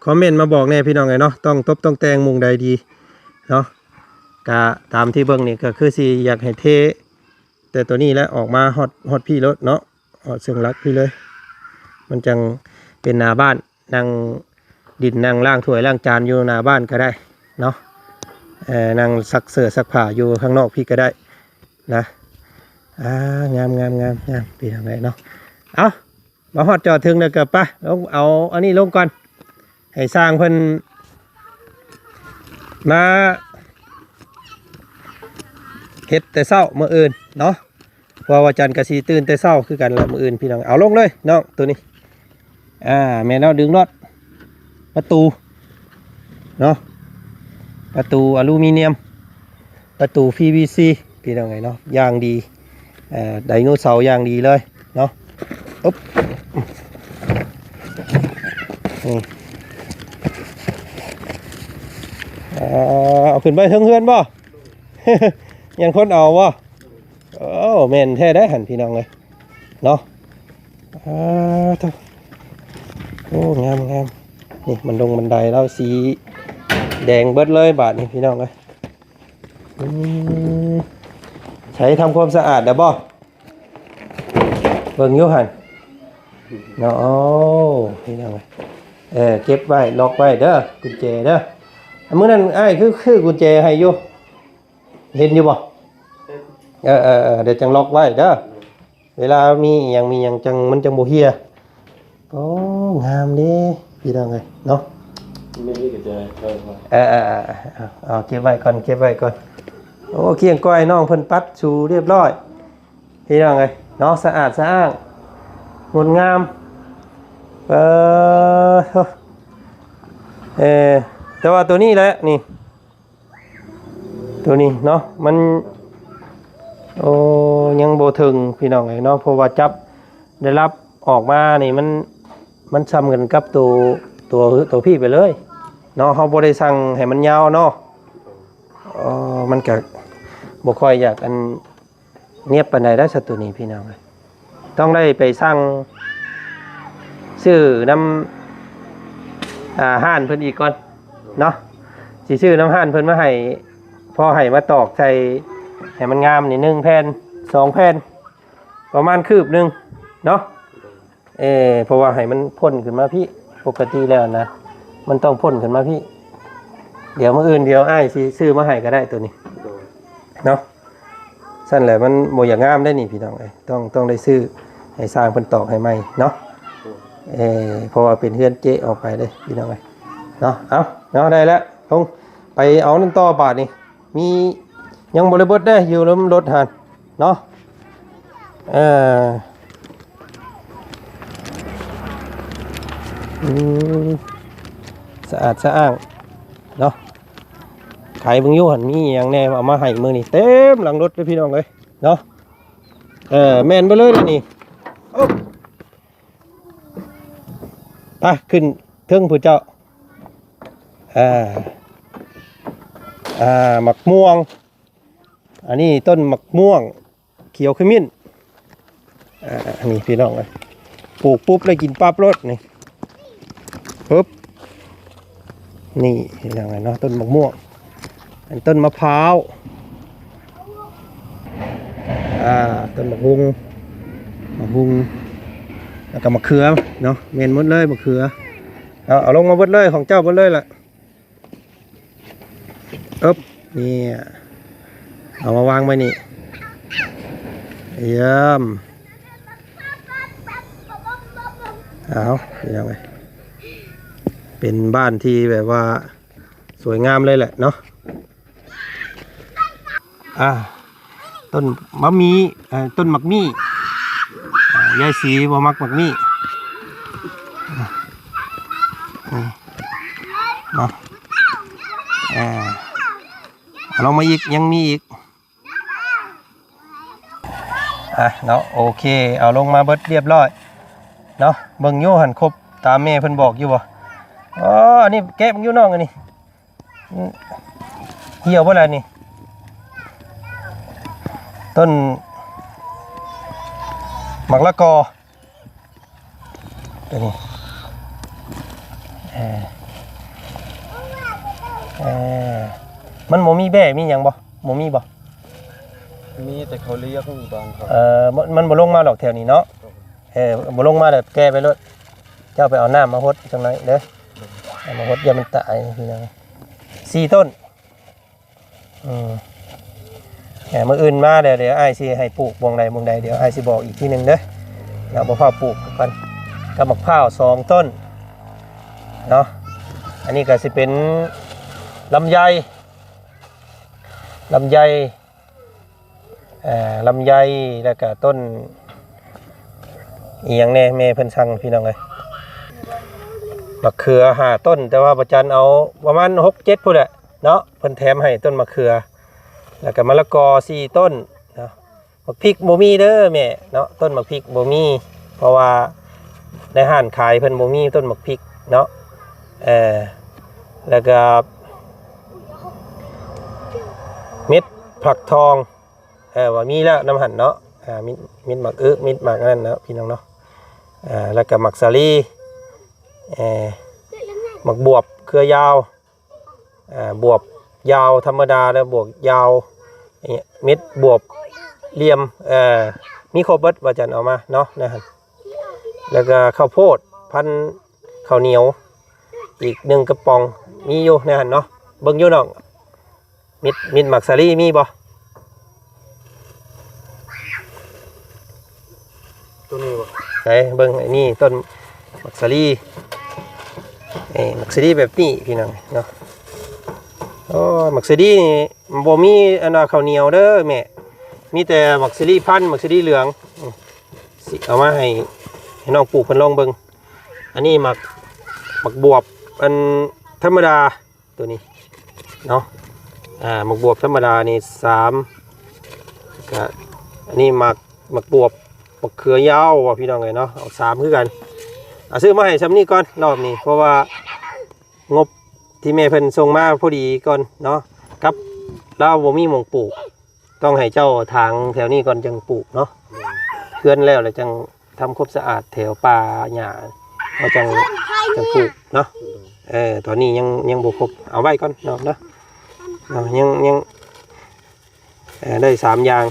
ຄອມເມັນມາບອກແດ່ພີ່ນ້ອງເອີຍເນາະ ຕ້ອງຕົບຕ້ອງແຕ່ງໝ່ອງໃດດີເນາະ. ກະຕາມທີ່ເບິ່ງນີ້ກໍຄືຊິຢາກໃຫ້ເທແຕ່ໂຕນີ້ແຫຼະ ອອກມາຮອດ ຮອດພີ້ໂລດເນາະ. ຮອດເຊິ່ງຫຼັກພີ້ເລີຍ ມັນຈັ່ງເປັນໜ້າບ້ານ ນັ່ງດິນ ນັ່ງລ້າງຖ້ວຍລ້າງຈານຢູ່ໜ້າບ້ານກໍໄດ້ເນາະ. ເອີ ນັ່ງຊັກເສື້ອຊັກຜ້າຢູ່ຂ້າງນອກພີ້ກໍໄດ້ນະ. ອ່າ ງາມໆໆໆ ພີ່ນ້ອງເອີຍເນາະ. ເອົາ ມາຮອດຈອດເຖິງແລ້ວກໍໄປລົງ ເອົາອັນນີ້ລົງກ່ອນ ໃຫ້ຊ່າງເພິ່ນມາເຮັດແຕ່ເຊົ້າມື້ອື່ນເນາະ. ເພາະວ່າຈັນກະຊິຕື່ນແຕ່ເຊົ້າຄືກັນລະມື້ອື່ນພີ່ນ້ອງ. ເອົາລົງເລີຍນ້ອງ ໂຕນີ້ ອ່າ ແມ່ນແລ້ວ ດຶງລອດ ປະຕູເນາະ ປະຕູອາລູມີນຽມ ປະຕູພີວີຊີ ພີ່ນ້ອງເອີຍເນາະ ຢ່າງດີ ເອີ ໄດໂນເສົາຢ່າງດີເລີຍເນາະ. ອຶບ ນີ້ ເອົາຂຶ້ນໄປເທິງເຮືອນບໍ່? ຢ້ານຄົນເອົາບໍ່? ໂອ້ ແມ່ນແທ້ໄດ໋ຫັ້ນ ພີ່ນ້ອງເອີຍເນາະ. ອ່າ ໂທ້ ໂອ້ ງາມໆ. ນີ້ບັນດົງບັນໄດລາວສີແດງເບິດເລີຍບາດນີ້ ພີ່ນ້ອງເອີຍ. ອືມ ໃຊ້ທຳຄວາມສະອາດແລ້ວບໍ່? ເບິ່ງຢູ່ຫັ້ນເນາະ. ໂອ້ ພີ່ນ້ອງເອີຍ ເອີ ເກັບໄວ້ ລັອກໄວ້ເດີ ກຸນແຈເດີ. ມື້ນັ້ນອ້າຍຄື ຄືກຸນແຈໃຫ້ຢູ່ ເຫັນຢູ່ບໍ່? ເອີໆໆ ດຽວຈັ່ງລັອກໄວ້ເດີ ເວລາມີອີ່ຫຍັງມີຫຍັງຈັ່ງ ມັນຈັ່ງບໍ່ເຫ່ຍ. ໂອ້ ງາມເດ້ພີ່ນ້ອງເອີຍເນາະ. ມີກະຈະເອົາ ເອີໆໆ ເອົາເກັບໄວ້ກ່ອນ ເກັບໄວ້ກ່ອນ. ໂອ້ ກ້ຽງກ້ອຍ ນ້ອງເພິ່ນປັດສູຮຽບຮ້ອຍ ພີ່ນ້ອງເອີຍເນາະ ສະອາດສະອ້າງ ງົດງາມ. ເອີ ເອີ ແຕ່ວ່າໂຕນີ້ແຫຼະນີ້ ໂຕນີ້ເນາະ ມັນ ໂອ້ ຍັງບໍ່ເຖິງພີ່ນ້ອງເອີຍເນາະ ເພາະວ່າຈັບໄດ້ຮັບອອກມານີ້ ມັນ ມັນຊ່ຳກັນກັບໂຕ ໂຕ ໂຕພີ້ໄປເລີຍເນາະ. ເຮົາບໍ່ໄດ້ສັ່ງໃຫ້ມັນຍາວເນາະ ເອີ ມັນກະບໍ່ຄ່ອຍຢາກອັນ ນຽບປານໃດໄດ໋ສັດໂຕນີ້ພີ່ນ້ອງເອີຍ. ຕ້ອງໄດ້ໄປສັ່ງຊື້ນຳ ອ່າ ຮ້ານເພິ່ນອີກກ່ອນເນາະ ຊິຊື້ນຳຮ້ານເພິ່ນມາໃຫ້ ພໍໃຫ້ມາຕອກໃສ່ໃຫ້ມັນງາມນີ້ ໜຶ່ງແຜ່ນ ສອງແຜ່ນ ປະມານຄືບໜຶ່ງເນາະ. ເອີ ເພາະວ່າໃຫ້ມັນພົ້ນຂຶ້ນມາພີ້ ປົກກະຕິແລ້ວນະ ມັນຕ້ອງພົ້ນຂຶ້ນມາພີ້. ດຽວມື້ອື່ນ ດຽວອ້າຍຊິຊື້ມາໃຫ້ກໍໄດ້ໂຕນີ້ ໂດຍ ເນາະ. ຊັ້ນແຫຼະມັນບໍ່ຢາກງາມໄດ໋ນີ້ພີ່ນ້ອງເອີຍ ຕ້ອງ ຕ້ອງໄດ້ຊື້ໃຫ້ຊ່າງເພິ່ນຕອກໃຫ້ໃໝ່ເນາະ. ໂດຍ ເອີ ເພາະວ່າເປັນເຮືອນເຈະອອກໄປເດ້ພີ່ນ້ອງເອີຍເນາະ. ເອົາເນາະ ໄດ້ແລ້ວ ລົງໄປເອົານັ້ນຕໍ່ບາດນີ້. ມີ ຍັງບໍ່ໄດ້ເບິດເດ້ ຢູ່ນຳລົດຫັ້ນເນາະ. ເອີ ເອີ ອືມ ສະອາດສະອ້າງເນາະ. ໄຂເບິ່ງຢູ່ຫັ້ນມີຫຍັງແດ່ ເອົາມາໃຫ້ມື້ນີ້ເຕັມຫຼັງລົດເລີຍພີ່ນ້ອງເອີຍເນາະ. ເອີ ແມ່ນເບິດເລີຍນີ້. ໂອ້ ໄປຂຶ້ນເທິງພຸ້ນເຈົ້າ. ອ່າ ອ່າ ໝາກມ່ວງ ອັນນີ້ຕົ້ນໝາກມ່ວງ ຂຽວຂະມິ້ນ. ອ່າ ນີ້ພີ່ນ້ອງເອີຍ ປູກປຸບໄດ້ກິນປັບໂລດນີ້. ປຶບ ນີ້ພີ່ນ້ອງເອີຍເນາະ ຕົ້ນໝາກມ່ວງ. ອັນຕົ້ນມະພ້າວ ອ່າ ຕົ້ນໝາກຮຸ່ງ ໝາກຮຸ່ງ ແລ້ວກໍມະເຂືອເນາະ. ແມ່ນໝົດເລີຍມະເຂືອ. ເອົາ ເອົາລົງມາເບິດເລີຍ ຂອງເຈົ້າເບິດເລີຍລະ. ອຶບ ນີ້ ເອົາມາວາງໄວ້ນີ້. ຢ້ຽມ. ເອົາ ພີ່ນ້ອງເອີຍ ເປັນບ້ານທີ່ແບບວ່າສວຍງາມເລີຍແຫຼະເນາະ. ອ່າ ຕົ້ນມະມີ ເອີ ຕົ້ນໝາກມີ້. ອ່າ ຍາຍສີບໍ່ມັກໝາກມີ້ ອ່າ ເນາະ. ເອີ ເອົາລົງມາອີກ ຍັງມີອີກ. ອ່ະເນາະ ໂອເຄ ເອົາລົງມາເບິດຮຽບຮ້ອຍເນາະ. ເບິ່ງຢູ່ຫັ້ນຄົບຕາມແມ່ເພິ່ນບອກຢູ່ບໍ່? ອໍ ອັນນີ້ແກະເບິ່ງຢູ່ນ້ອງ ອັນນີ້ ອືມ ຫ່ຽວບໍ່ລະນີ້? ຕົ້ນໝາກລະກອ ຕົວນີ້ ເອີ ເອີ ມັນບໍ່ມີແບ້ມີຫຍັງບໍ່? ບໍ່ມີບໍ່? ມີແຕ່ເຂົາລ້ຽງບາງເຂົາ. ເອີ ມັນ ມັນບໍ່ລົງມາດອກແຖວນີ້ເນາະ. ເອີ ບໍ່ລົງມາແລ້ວແກ່ໄປໂລດ. ເຈົ້າໄປເອົານ້ຳມາຫົດຈັກໜ້ອຍເດີ ເອົາມາຫົດຢ່າມັນຕາຍພີ່ນ້ອງ. ສີ່ຕົ້ນ ອືມ ເອີ ມື້ອື່ນມາແລ້ວ ດຽວອ້າຍຊິໃຫ້ປູກບ່ອນໃດບ່ອນໃດ ດຽວອ້າຍຊິບອກອີກທີໜຶ່ງເດີ. ເນາະ ບໍ່ຟ້າວປູກກ່ອນ ກັບໝາກພ້າວສອງຕົ້ນເນາະ. ອັນນີ້ກໍຊິເປັນລຳໄຍ ລຳໄຍ ເອີ ລຳໄຍ ແລ້ວກະຕົ້ນອີ່ຫຍັງແດ່ ແມ່ເພິ່ນສັ່ງພີ່ນ້ອງເອີຍ. ໝາກເຂືອຫ້າຕົ້ນ ແຕ່ວ່າພະຈັນເອົາປະມານຫົກເຈັດພຸ້ນແຫຼະເນາະ ເພິ່ນແຖມໃຫ້ຕົ້ນໝາກເຂືອ. ແລ້ວກະມະລະກອສີ່ຕົ້ນເນາະ. ໝາກພິກບໍ່ມີເດີແມ່ເນາະ ຕົ້ນໝາກພິກບໍ່ມີ ເພາະວ່າໃນຮ້ານຂາຍເພິ່ນບໍ່ມີຕົ້ນໝາກພິກເນາະ. ເອີ ແລ້ວກະເມັດຜັກທອງ ເອີ ວ່າມີແລ້ວນຳຫັ້ນເນາະ. ເມັດ ເມັດໝາກອຶ ເມັດໝາກອັນນັ້ນເນາະ ພີ່ນ້ອງເນາະ. ເອີ ແລ້ວກະໝາກສາລີ ເອີ ໝາກບວບເຄືອຍາວ ອ່າ ບວບຍາວທຳມະດາ ແລະ ບວບຍາວ ເມັດບວບຫຼ່ຽມ ເອີ ມີຄົບເບິດ ວ່າຈັນເອົາມາເນາະ ໃນຫັ້ນ. ແລ້ວກໍເຂົ້າໂພດ ພັນເຂົ້າໜຽວ ອີກໜຶ່ງກະປ໋ອງ ມີຢູ່ໃນຫັ້ນເນາະ. ເບິ່ງຢູ່ນ້ອງ ມິດ ມິດໝາກສາລີມີບໍ່? ຕົວນີ້ບໍ່? ໃສ ເບິ່ງ ອັນນີ້ຕົ້ນໝາກສາລີ ເອີ ໝາກສາລີແບບນີ້ພີ່ນ້ອງເນາະ. ໂອ້ ໝາກສາລີນີ້ບໍ່ມີອັນວ່າເຂົ້າໜຽວເດີແມ່ ມີແຕ່ໝາກສາລີພັນ ໝາກສາລີເຫຼືອງ. ອືມ ຊິເອົາມາໃຫ້ ໃຫ້ນ້ອງປູກເພິ່ນລອງເບິ່ງ. ອັນນີ້ໝາກ ໝາກບວບ ອັນທຳມະດາ ຕົວນີ້ເນາະ. ອ່າ ໝາກບວບທຳມະດານີ້ສາມ ກະອັນນີ້ໝາກ ໝາກບວບ ໝາກເຂືອຍາວວ່າພີ່ນ້ອງເອີຍເນາະ ເອົາສາມຄືກັນ. ເອົາ ຊື້ມາໃຫ້ຊ່ຳນີ້ກ່ອນລອບນີ້ ເພາະວ່າງົບທີ່ແມ່ເພິ່ນສົ່ງມາພໍດີກ່ອນເນາະ ກັບລາວບໍ່ມີໝ່ອງປູກ ຕ້ອງໃຫ້ເຈົ້າຖາງແຖວນີ້ກ່ອນຈຶ່ງປູກເນາະ. ເຮືອນແລ້ວ ແລ້ວຈັ່ງ ທຳຄວາມສະອາດແຖວປ່າຫຍ້າ ເຮົາຈັ່ງ ຈັ່ງປູກເນາະ. ເອີ ຕອນນີ້ຍັງ ຍັງບໍ່ຄົບ ເອົາໄວ້ກ່ອນເນາະ ເນາະ ເນາະ ຍັງ ຍັງ ເອີ ໄດ້ສາມຢ່າງ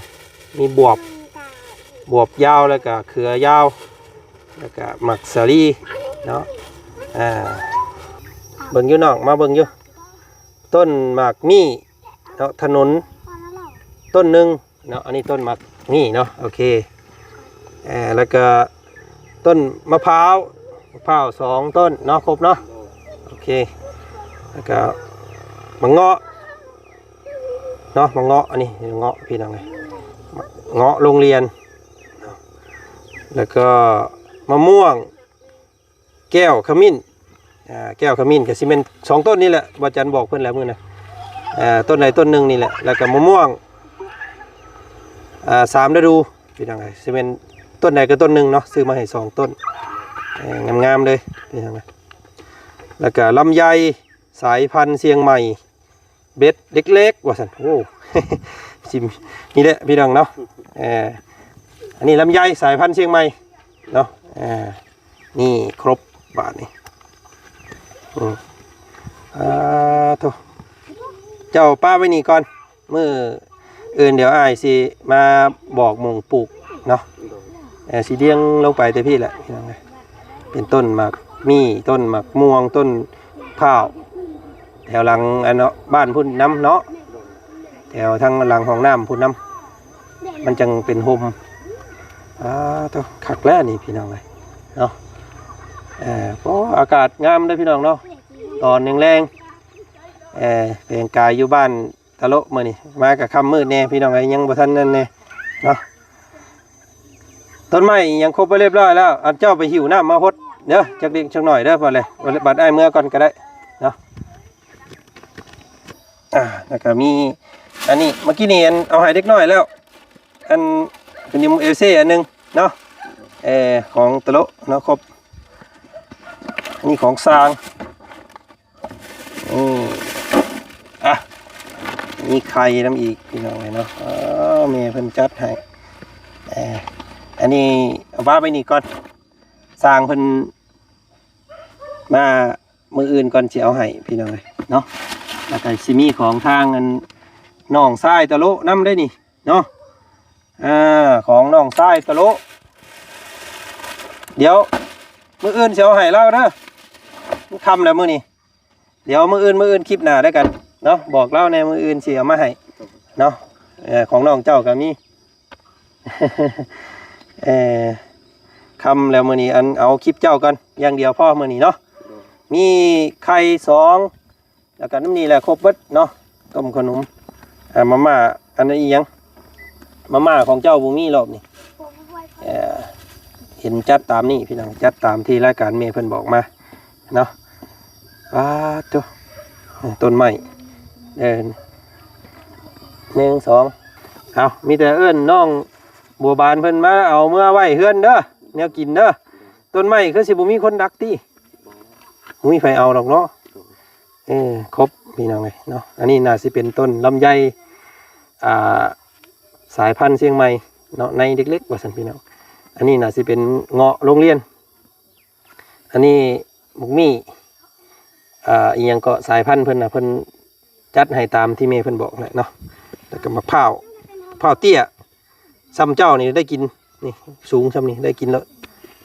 ມີບວບ ບວບຍາວ ແລ້ວກະເຂືອຍາວ ແລ້ວກະໝາກສາລີເນາະ. ອ່າ ເບິ່ງຢູ່ນ້ອງ ມາເບິ່ງຢູ່ ຕົ້ນໝາກມີ້ເນາະ ຖະໜົນ ຕົ້ນໜຶ່ງ ເນາະ ອັນນີ້ຕົ້ນໝາກນີ້ເນາະ ໂອເຄ. ເອີ ແລ້ວກະຕົ້ນມະພ້າວ ມະພ້າວສອງຕົ້ນເນາະ ຄົບເນາະ ໂອເຄ. ແລ້ວກະໝາກເງາະເນາະ ໝາກເງາະ ອັນນີ້ເງາະພີ່ນ້ອງເອີຍ ເງາະໂຮງຮຽນ ແລ້ວກະມະມ່ວງ ແກ້ວຂະມິ້ນ ອ່າ ແກ້ວຂະມິ້ນກໍຊິແມ່ນສອງຕົ້ນນີ້ແຫຼະ ບ່າວຈັນບອກເພິ່ນແລ້ວມື້ນັ້ນ ເອີ ຕົ້ນໃດຕົ້ນໜຶ່ງນີ້ແຫຼະ ແລ້ວກໍມະມ່ວງ ອ່າ ສາມລະດູ ພີ່ນ້ອງເອີຍ ຊິແມ່ນຕົ້ນໃດກໍຕົ້ນໜຶ່ງເນາະ ຊື້ມາໃຫ້ສອງຕົ້ນ ເອີ ງາມໆເລີຍ ພີ່ນ້ອງເອີຍ ແລ້ວກໍລຳໄຍສາຍພັນຊຽງໃໝ່ ເບັດເລັກໆ ວ່າຊັ້ນ ໂອ້ ຊິ ນີ້ແຫຼະ ພີ່ນ້ອງເນາະ ເອີ ອັນນີ້ລຳໄຍສາຍພັນຊຽງໃໝ່ເນາະ ເອີ ນີ້ຄົບບາດນີ້ ອືມ ອ່າ ໂທ້ ເຈົ້າປະໄວ້ນີ້ກ່ອນ ມື້ອື່ນດຽວອ້າຍຊິມາບອກໝ່ອງປູກເນາະ ເອີ ຊິລຽງລົງໄປແຕ່ພີ້ແຫຼະ ພີ່ນ້ອງເອີຍ ເປັນຕົ້ນໝາກມີ້ ຕົ້ນໝາກມ່ວງ ຕົ້ນພ້າວ ແຖວຫຼັງອັນເນາະ ບ້ານພຸ້ນນຳເນາະ ແຖວທາງຫຼັງຫ້ອງນ້ຳພຸ້ນນຳ ມັນຈັ່ງເປັນຮົ່ມ ອ່າ ໂທ້ ຄັກແລ້ວນີ້ ພີ່ນ້ອງເອີຍເນາະ ເອີ ໂອ້ ອາກາດງາມເດີພີ່ນ້ອງເນາະ ຕອນແລງໆ ເອີ ແປງກາຍຢູ່ບ້ານຕະໂລະມື້ນີ້ ມາກໍຄ່ຳມືດແດ່ ພີ່ນ້ອງເອີຍ ຍັງບໍ່ທັນນັ້ນແດ່ເນາະ ຕົ້ນໄມ້ຫຍັງຄົບໄປຮຽບຮ້ອຍແລ້ວ ອັນເຈົ້າໄປຫິ້ວນ້ຳມາຫົດເດີ ຈັກເລັກຈັກໜ້ອຍເດີ ບັດແລະ ບັດອ້າຍເມືອກ່ອນກໍໄດ້ເນາະ ອ່າ ແລ້ວກໍມີອັນນີ້ ເມື່ອກີ້ນີ້ອັນເອົາໃຫ້ເດັກນ້ອຍແລ້ວ ອັນເປັນເອັມເອເຊອັນໜຶ່ງເນາະ ເອີ ຂອງຕະໂລະເນາະ ຄົບ ອັນນີ້ຂອງຊ່າງ ອືມ ອ່ະ ມີໄຂ່ນຳອີກ ພີ່ນ້ອງເອີຍເນາະ ເອີ ແມ່ເພິ່ນຈັດໃຫ້ ເອີ ອັນນີ້ເອົາວາງໄວ້ນີ້ກ່ອນ ຊ່າງເພິ່ນມາມື້ອື່ນກ່ອນຊິເອົາໃຫ້ ພີ່ນ້ອງເອີຍເນາະ ແລ້ວກໍຊິມີຂອງທາງອັນນ້ອງຊາຍຕະໂລະນຳເດ້ນີ້ເນາະ ອ່າ ຂອງນ້ອງຊາຍຕະໂລະ ດຽວມື້ອື່ນຊິເອົາໃຫ້ລາວເດີ ມັນຄ່ຳແລ້ວມື້ນີ້ ດຽວມື້ອື່ນ ມື້ອື່ນຄລິບໜ້າແລ້ວກັນເນາະ ບອກລາວແດ່ ມື້ອື່ນຊິເອົາມາໃຫ້ເນາະ ເອີ ຂອງນ້ອງເຈົ້າກໍມີ ເອີ ຄ່ຳແລ້ວມື້ນີ້ ອັນເອົາຄລິບເຈົ້າກ່ອນຢ່າງດຽວພໍມື້ນີ້ເນາະ ມີໄຂ່ສອງ ແລ້ວກໍນຳນີ້ແຫຼະຄົບເບິດເນາະ ຕົ້ມຂະໜົມ ອ່າ ມາມ່າ ອັນນັ້ນອີ່ຫຍັງ ມາມ່າຂອງເຈົ້າບໍ່ມີລອບນີ້ ເອີ ເຫັນຈັດຕາມນີ້ພີ່ນ້ອງ ຈັດຕາມທີ່ລາຍການແມ່ເພິ່ນບອກມາເນາະ ປາດໂທ້ ຕົ້ນໄມ້ ເອີ ໜຶ່ງ ສອງ ເອົາ ມີແຕ່ເອີ້ນນ້ອງບົວບານເພິ່ນມາເອົາເມືອໄວ້ເຮືອນເດີ ແນວກິນເດີ ຕົ້ນໄມ້ຄືຊິບໍ່ມີຄົນດັກຕິ ບໍ່ມີໃຜເອົາດອກເນາະ ເອີ ຄົບ ພີ່ນ້ອງເອີຍເນາະ ອັນນີ້ໜ້າຊິເປັນຕົ້ນລຳໄຍ ອ່າ ສາຍພັນຊຽງໃໝ່ເນາະ ໃນເລັກໆ ວ່າຊັ້ນພີ່ນ້ອງ ອັນນີ້ໜ້າຊິເປັນເງາະໂຮງຮຽນ ອັນນີ້ໝາກມີ້ ອ່າ ອີ່ຫຍັງເກາະ ສາຍພັນເພິ່ນນະ ເພິ່ນຈັດໃຫ້ຕາມທີ່ແມ່ເພິ່ນບອກແຫຼະເນາະ ແລ້ວກໍໝາກພ້າວ ພ້າວເຕ້ຍ ຊ່ຳເຈົ້ານີ້ໄດ້ກິນ ນີ້ສູງຊ່ຳນີ້ໄດ້ກິນແລ້ວ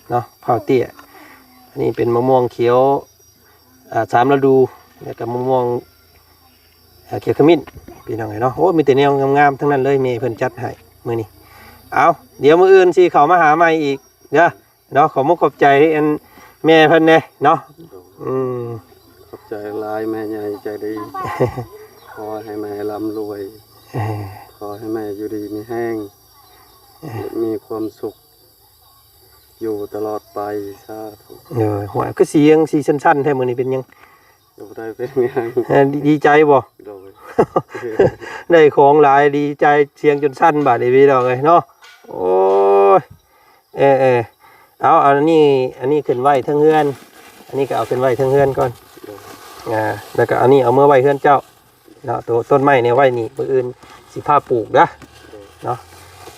ເນາະ ພ້າວເຕ້ຍ ອັນນີ້ເປັນມະມ່ວງຂຽວ ອ່າ ສາມລະດູ ແລ້ວກໍມະມ່ວງ ອ່າ ຂຽວຂະມິ້ນ ພີ່ນ້ອງເອີຍເນາະ ໂອ້ ມີແຕ່ແນວງາມໆ ທັງນັ້ນເລີຍ ແມ່ເພິ່ນຈັດໃຫ້ມື້ນີ້ ເອົາ ດຽວມື້ອື່ນຊິເຂົ້າມາຫາໃໝ່ອີກເດີ ເນາະ ຂອບມຸກຂອບໃຈອັນແມ່ເພິ່ນແດ່ເນາະ ໂດຍ ອືມ ຂອບໃຈຫຼາຍແມ່ໃຫຍ່ໃຈດີ ຂໍໃຫ້ແມ່ລ່ຳລວຍ ເອີ ຂໍໃຫ້ແມ່ຢູ່ດີມີແຮງ ເອີ ມີຄວາມສຸກຢູ່ຕະຫຼອດໄປ ສາທຸ ໂດຍ ໂຫຍ ຄືສຽງຊິສັ້ນໆ ແທ້ມື້ນີ້ ເປັນຫຍັງ? ກໍບໍ່ໄດ້ເປັນຫຍັງ ເອີ ດີ ດີໃຈບໍ່? ໂດຍ ໄດ້ຂອງຫຼາຍດີໃຈ ສຽງຈົນສັ່ນບາດນີ້ ພີ່ນ້ອງເອີຍເນາະ ໂອ້ຍ ເອີໆ ເອົາ ອັນນີ້ ອັນນີ້ຂຶ້ນໄວ້ເທິງເຮືອນ ອັນນີ້ກໍເອົາຂຶ້ນໄວ້ເທິງເຮືອນກ່ອນ ໂດຍ ອ່າ ແລ້ວກໍອັນນີ້ເອົາເມືອໄວ້ເຮືອນເຈົ້າເນາະ ໂຕຕົ້ນໄມ້ນີ້ໄວ້ນີ້ ມື້ອື່ນຊິພາປູກເດີ ໂດຍ ເນາະ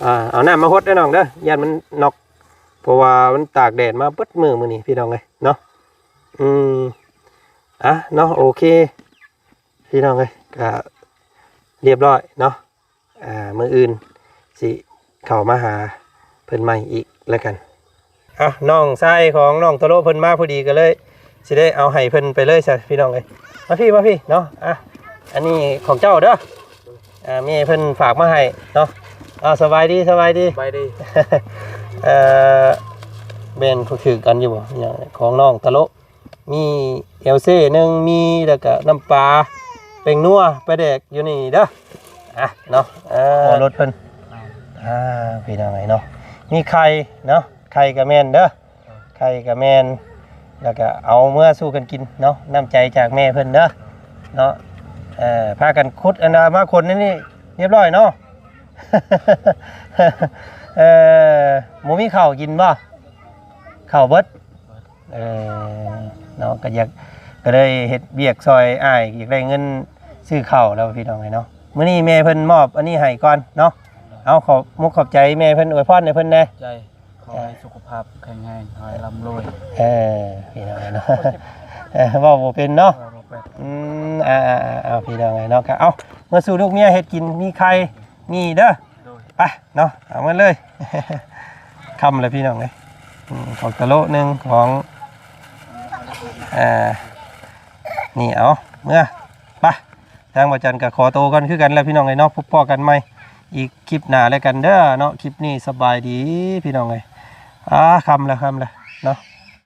ອ່າ ເອົານ້ຳມາຫົດເດີນ້ອງເດີ ຢ້ານມັນໜອກ ເພາະວ່າມັນຕາກແດດມາເບິດມື້ມື້ນີ້ ພີ່ນ້ອງເອີຍເນາະ ອືມ ອ່ະ ເນາະ ໂອເຄ ພີ່ນ້ອງເອີຍ ກໍລຽບຮ້ອຍເນາະ ອ່າ ມື້ອື່ນຊິເຂົ້າມາຫາເພິ່ນໃໝ່ອີກແລ້ວກັນ ເອົ້າ ນ້ອງຊາຍຂອງນ້ອງໂຕໂລເພິ່ນມາພໍດີ ກໍເລີຍຊິໄດ້ເອົາໃຫ້ເພິ່ນໄປເລີຍຊະ ພີ່ນ້ອງເອີຍ ມາພີ້ ມາພີ້ເນາະ ອ່ະ ອັນນີ້ຂອງເຈົ້າເດີ ອ່າ ແມ່ເພິ່ນຝາກມາໃຫ້ເນາະ ອ່າ ສະບາຍດີ ສະບາຍດີ ສະບາຍດີ ເອີ ແມ່ນຜູ້ຖືກກັນຢູ່ບໍ່ ຫຍັງ ຂອງນ້ອງຕະໂລ ມີແອວເຊໜຶ່ງ ມີ ແລ້ວກະນ້ຳປາ ແປ້ງນົວ ປາແດກຢູ່ນີ້ເດີ ອ່ະເນາະ ເອີ ໂອ້ ລົດເພິ່ນ ອ່າ ພີ່ນ້ອງເອີຍເນາະ ມີໄຂ່ເນາະ ໄຂ່ກະແມ່ນເດີ ໄຂ່ກະແມ່ນ ແລ້ວກໍເອົາເມືອສູ່ກັນກິນເນາະ ນ້ຳໃຈຈາກແມ່ເພິ່ນເດີເນາະ. ເອີ ພາກັນຂຸດອັນນາມາຂົນອັນນີ້ຮຽບຮ້ອຍເນາະ. ເອີ ບໍ່ມີເຂົ້າກິນບໍ່? ເຂົ້າເບິດ. ເອີ ເນາະ ກໍຢາກ ກໍເລີຍເຮັດວຽກຊ່ອຍອ້າຍ ຢາກໄດ້ເງິນຊື້ເຂົ້າແລ້ວພີ່ນ້ອງເອີຍເນາະ. ມື້ນີ້ແມ່ເພິ່ນມອບອັນນີ້ໃຫ້ກ່ອນເນາະ. ເອົາ ຂອບມຸກຂອບໃຈແມ່ເພິ່ນ ອວຍພອນໃຫ້ເພິ່ນແດ່. ໃຈ ຂໍໃຫ້ສຸຂະພາບແຂງແຮງ ຂໍໃຫ້ລ່ຳລວຍ. ເອີ ພີ່ນ້ອງເອີຍເນາະ ເອີ ເວົ້າບໍ່ເປັນເນາະ. ເອີ ບໍ່ເປັນ. ອືມ ອ່າໆໆ ເອົາ ພີ່ນ້ອງເອີຍເນາະ ກໍເອົາ ເມືອສູ່ລູກເມຍເຮັດກິນ ມີໄຂ່ ນີ້ເດີ. ໂດຍ. ໄປເນາະ ເອົາມາເລີຍ. ຄ່ຳແລ້ວພີ່ນ້ອງເອີຍ. ອືມ ຂອງຕະໂລະໜຶ່ງ ຂອງ ເອີ ນີ້ ເອົາເມືອ. ໄປ ທາງບ່າວຈັນກໍຂໍໂຕກ່ອນຄືກັນແລ້ວພີ່ນ້ອງເອີຍເນາະ. ພົບພໍ້ກັນໃໝ່ອີກຄລິບໜ້າແລ້ວກັນເດີເນາະ. ຄລິບນີ້ສະບາຍດີພີ່ນ້ອງເອີຍ. ອ່າ ຄ່ຳແລ້ວ ຄ່ຳແລ້ວເນາະ.